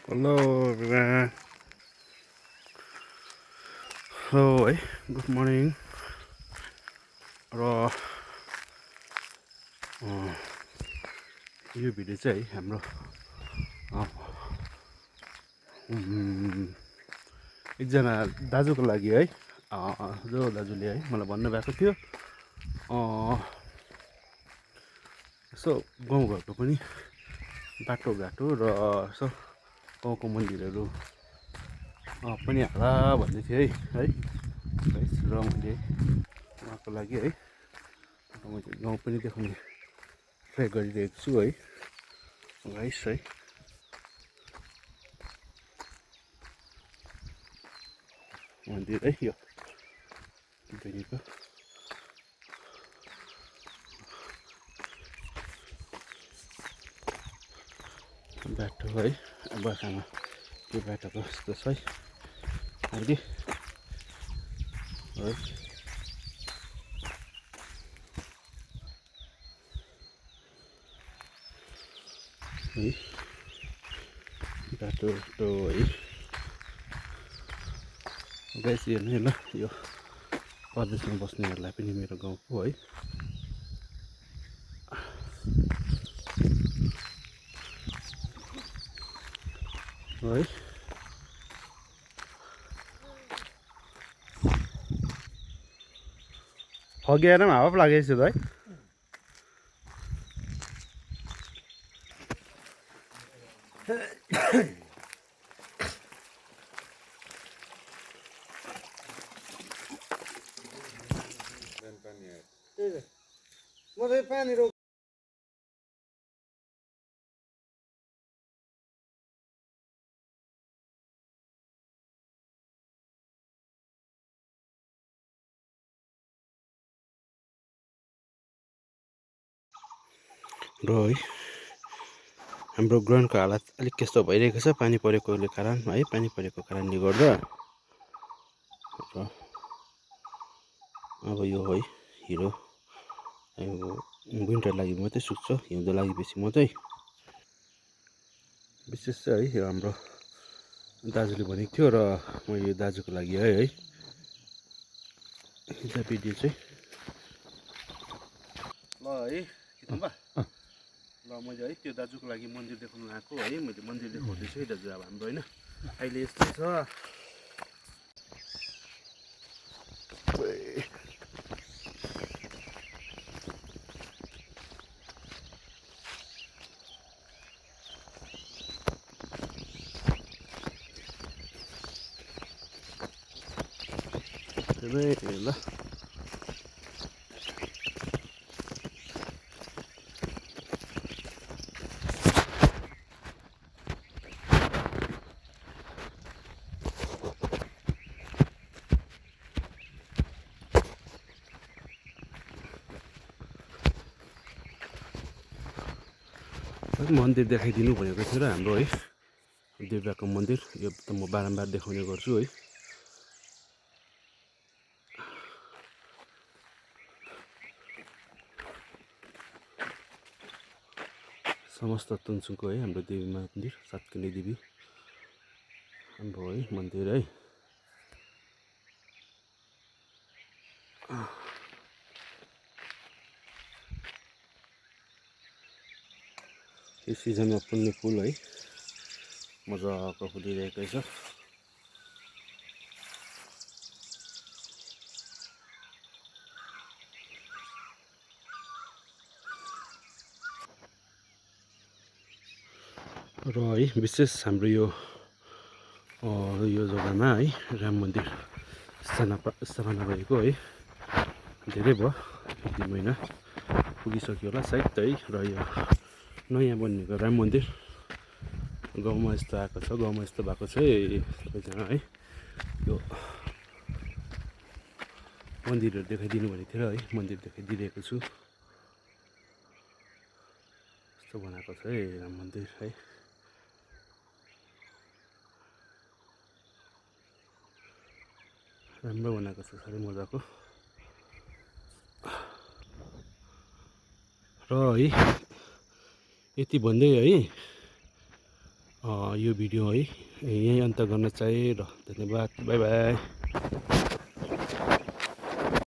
Hello everyone. हो है, good morning. र यो भिडियो चाहिँ हाम्रो एकजना दाजुको लागि है, जो दाजुले है मलाई भन्नुभएको थियो यसो गाउँघरको पनि बाटोघाटो र यसो गाउँको मन्दिरहरू पनि हाला भन्दै थियो है र मैले उहाँको लागि है मैले गाउँ पनि देखाउने ट्राई गरिरहेको छु है गाइस है। मन्दिर है यो बहिनीको बाटो है। बर्खामा त्यो बाटोको यस्तो छ अहिले है। बाटो है गाइस, हेर्नु ल, यो परदेशमा बस्नेहरूलाई पनि मेरो गाउँको है है। फगेर पनि हावा लागेको छु त है। म चाहिँ पानी रोक र है हाम्रो ग्राउन्डको हालत अलिक त्यस्तो भइरहेको छ, पानी परेकोले कारण है, पानी परेको कारणले गर्दा। र अब यो है हिरो विन्टर लागि मात्रै सुक्छ, हिउँदो लागेपछि मात्रै। विशेष चाहिँ है यो हाम्रो दाजुले भनेको थियो र म यो दाजुको लागि है भिडियो चाहिँ ल है कितम्बा ल मैले है त्यो दाजुको लागि मन्दिर देखाउनु आएको है। मैले मन्दिर देखाउँदैछु है दाजु। अब हाम्रो होइन अहिले यस्तो छ। ल मन्दिर देखाइदिनु भनेको थियो र हाम्रो है देव्याको मन्दिर। यो त म बारम्बार देखाउने गर्छु है। समस्त तुङसुङको है हाम्रो देवी मन्दिर, सातकन्या देवी हाम्रो है मन्दिर है। यो सिजनमा फुल्ने फुल है मजाको फुलिरहेको छ। र है विशेष हाम्रो यो जग्गामा है राम मन्दिर स्थापना भएको है धेरै भयो, 1-2 महिना पुगिसक्यो होला सायद है। र यो नयाँ बनिएको राम मन्दिर गाउँमा यस्तो आएको छ, गाउँमा यस्तो भएको छ सबैजना है। यो मन्दिरहरू देखाइदिनु भनेको थियो र है मन्दिर देखाइदिइरहेको छु। यस्तो बनाएको छ है राम मन्दिर है। राम्रो बनाएको छ, साह्रै मजाको। र है यति भन्दै है यो भिडियो है यहीँ अन्त गर्न चाहेँ र धन्यवाद बाई बाई।